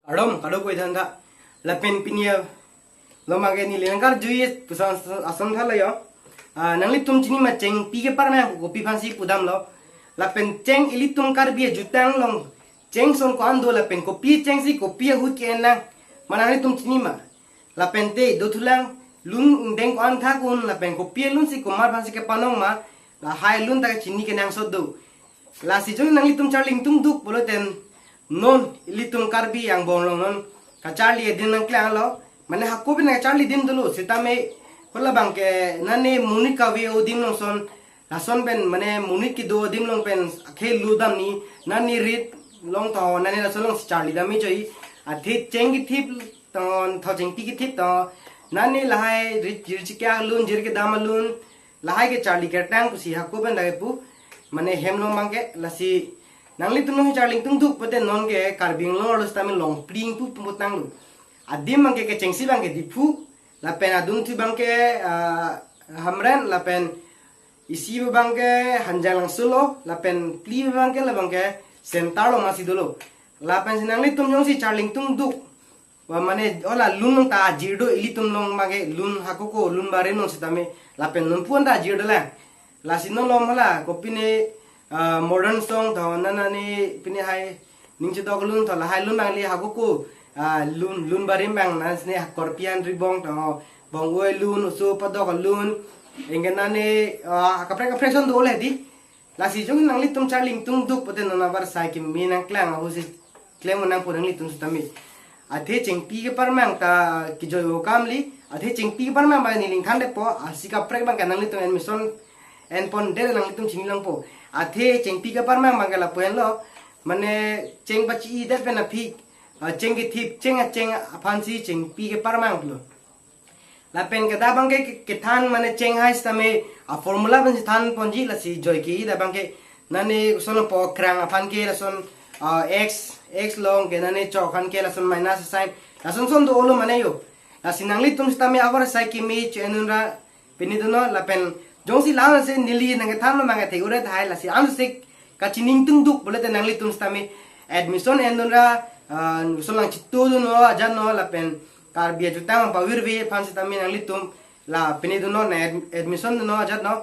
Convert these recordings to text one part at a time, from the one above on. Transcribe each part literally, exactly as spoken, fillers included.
Arom kadokave aphan ta. Lapen pini along abangke neli nangkarju-i puson ason tha lo yo. Ah, nanglitum chini ma chengpi keparmang kopi aphansi pudamlo. Lapen cheng ilitum Karbi ajutang along cheng ason ko-an do lapen kopi chengsi kopi ahut ke-en nang, ma nanglitum chini ma? Lapen te dothulang, lun ingdeng ko-an thak un lapen kopi alunsi komat aphansi kepanong ma, lahai alun ta chini kenangsot do. Lasi jong nanglitum charli ingtungduk pulote non ilitum Karbi angbong along non kacharli adim nangklanglo. Mane hako pen kacharli adim dolo sitame, hala abangke nane monit kave adim along ason, lason pen mane monit kedo adim along pen akhei lu damji, nane rit along to nane lason alongsi charli damji choi. Athe cheng kethip to, to chengpi kethip to, nane lahai rit jir chikya alun, jir kedam alun, lahai ke charli kertang pusi hako pen lahai pu, mane hem along abangke. Lasi nanglitum along charli ingtungduk pulote non ke Karbi Anglong arlo sitame Longpli ingpu pumut nanglo. Adim abangke kechengsi abangke Diphu, lapen adungthu abangke, ah, Hamren, lapen isi abangke Hanjanglangso lo, lapen phli abangke labangke center along masi dolo. Lapensi nanglitum jongsi charli ingtungduk, ba mane hala lun ta ajir do ilitum along abangke, lun hako ko, lun barim along sitame, lapen non pu-an ta ajir dolang. Lasi non alom hala kopine, ah, modern song to nane pine hai ning chedok alun to lahai alun abang le hako ko, ah, lun, lun barim abang nane Skorpion ribong to, bong-oi alun, oso padok alun, ingke nane, ah, kaprek kaprek ason dolo di. Lasi jong nanglitum charli ingtungduk pulote non avarsai kimi nangklang ahutsi klem nangpo nanglitum sitame. Athe chengpi keparmang ta kejoi o kam li, athe chengpi keparmang abang neli ningthan detpo, asi kaprek abangke nanglitum admission enpondet nanglitum chini longpo. Athe chengpi keparmang abangke lapu henlo, mane cheng pachi-idet pen aphi, ah, cheng kethip, cheng acheng aphansi chengpi keparmang pulo. Lapen ke dak abangke ke, kethan mane cheng hai sitame a formula pensi than ponji, lasi joi ke-i dak abangke nane koson po krang aphan ke lason, ah, x, x along ke nane chok aphan ke lason minus sign. Lason ason dolo mane yo. Lasi nanglitum sitame avarsai kimi cho-en un ra pini dunnon lapen jongsi la-ansi neli nangkethan lo abangke thek-ure tahai, lasi ansi kachini ingtungduk pulote nanglitum sitame admission en un ra, ah, koson lang chito dunnon ajat non lapen Karbi ajutang abang pavirve aphan sitame nanglitum la pini dunnon, ad-, admission dunnon ajat non.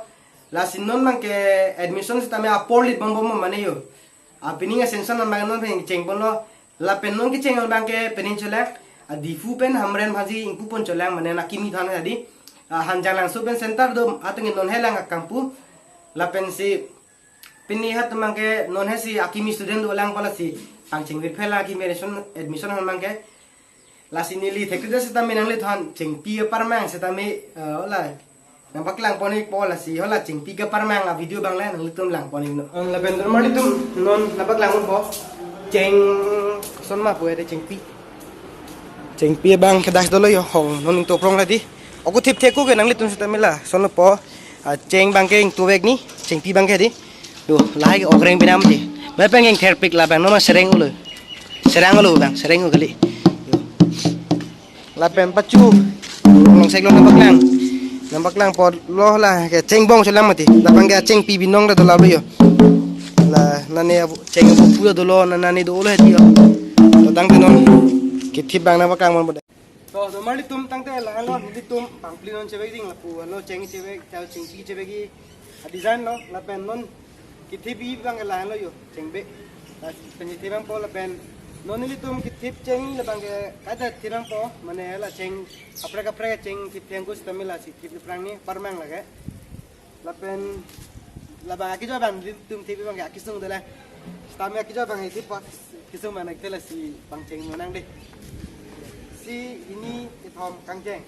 Lasi non abangke admission sitame apor lit bom bom mane yo. Ah, pini a-sanction abang non pen chengponlo. Lapen non kecheng abangke pini cholang, ah, Diphu pen Hamren aphansi ingpu pon cholang, mane akimi than hadi. Ah, Hanjanglangso pen center do, atung non helang akam pu. Lapensi pini hat abangke non hesi akimi student dolang pu lasi pangcheng virphe la akimi admission, admission han abangke. Lasi neli thekthe sitame nanglitumphan chengpi keparmang sitame, eh, hala nangpaklang pon-ikpo, lasi hala chengpi keparmang a-video abang le nanglitum lang pon-iknon. Eh, lapen dur mar ilitum non nangpaklang ponpo. Cheng koson ma pu ete chengpi. Chengpi abang kedas dolo yo, hong non ingtoprong ladi. Ako thip thek ko ke nanglitum sitame lason lo po. Ah, cheng abangke ingtovek ni, chengpi abangke di. Do, lahai ke ogreng pinam di. Ba pen ingtherpik la abang non ma sereng ulo. Serang ulo abang, sereng u kali. Lapen pachu. Longsek lo nangpaklang. Nangpaklang po lo la ke chengbong cholang mati. Labang ke chengpi binong ta dola yo. La nane abu, cheng abu pu ta dolo, na nane dolo hedi yo. To tangte non kethip abang nangpaklang ponpo. To, dur mar ilitum tangte la-anlo, ilitum pangpli non chevek ding lapu, lo cheng chevek, chau chengpi chevek-i a-design lo, lapen non kethip-i abang la-anlo yo, chengbe. Lapen kethip abang po lapen non ilitum kethip cheng-i labang ke kaita thip abang po, mane la cheng kaprek kaprek cheng kethip thengku sitame lasi thip keparmang ni, parmang lake. Lapen labang akejoi abang ilitum thip abang ke akesung dolang. Sitame akejoi abang isi pak kesung mana kita lasi pangcheng monang deh. Si ini kethom kangcheng.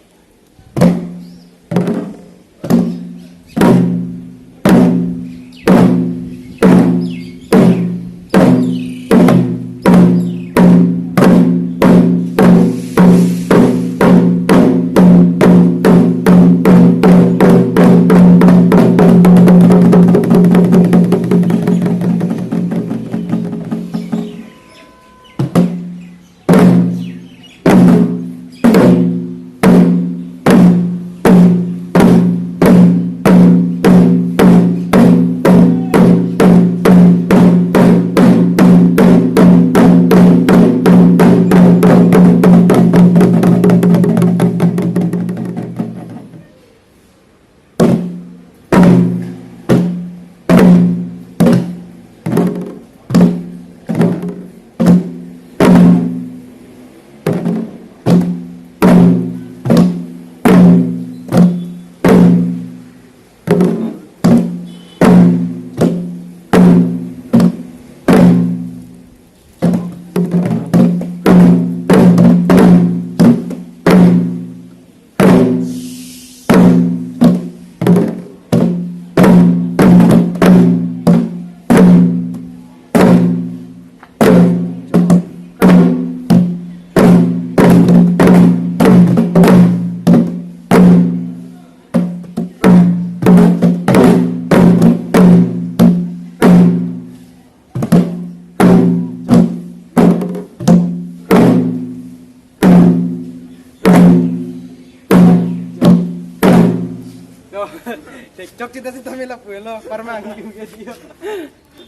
Chekchok chita si tame lapu-elo, parmang yung ke diyo.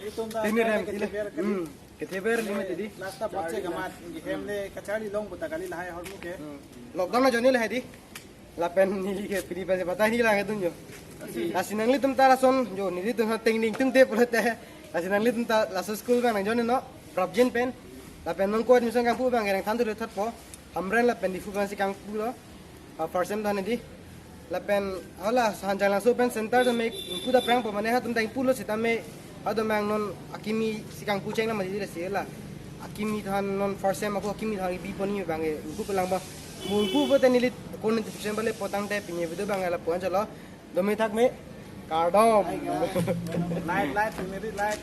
Itum ta Tini rem, ke ila. cheber kali. Hmm, ketheber limit tadi. Last ta botse gamat, game le kacharli long buta kali lahai ahormu ke. Hmm. Lockdown ajoine lahai di. Lapen neli ke pidi pen batai ni lang itu jo. Lasi nanglitum ta lason jo, nelitum ha tengning tung te pulote. Lasi nanglitum ta laso school abang nangjoine non, prapjin pen. Lapen non ko admission kangpu abang kereng than tu le thot po. Hamren lapen Diphu abang si kangpulo. Ah, first sem than di. Lapen hala Hanjanglangso pen center tame ingpu ta prang po, mane hatum ta ingpulo sitame hatum abang non akimi si kangpu cheng na mati di lasi la. Akimi than non first sem ako akimi than bi poni abang ingpu pelang ba. Mo ingpu po te neli ko notification bale potang te pini video abang lapu-an chalo. Domi thak me. Kardom. Like, like, pini like.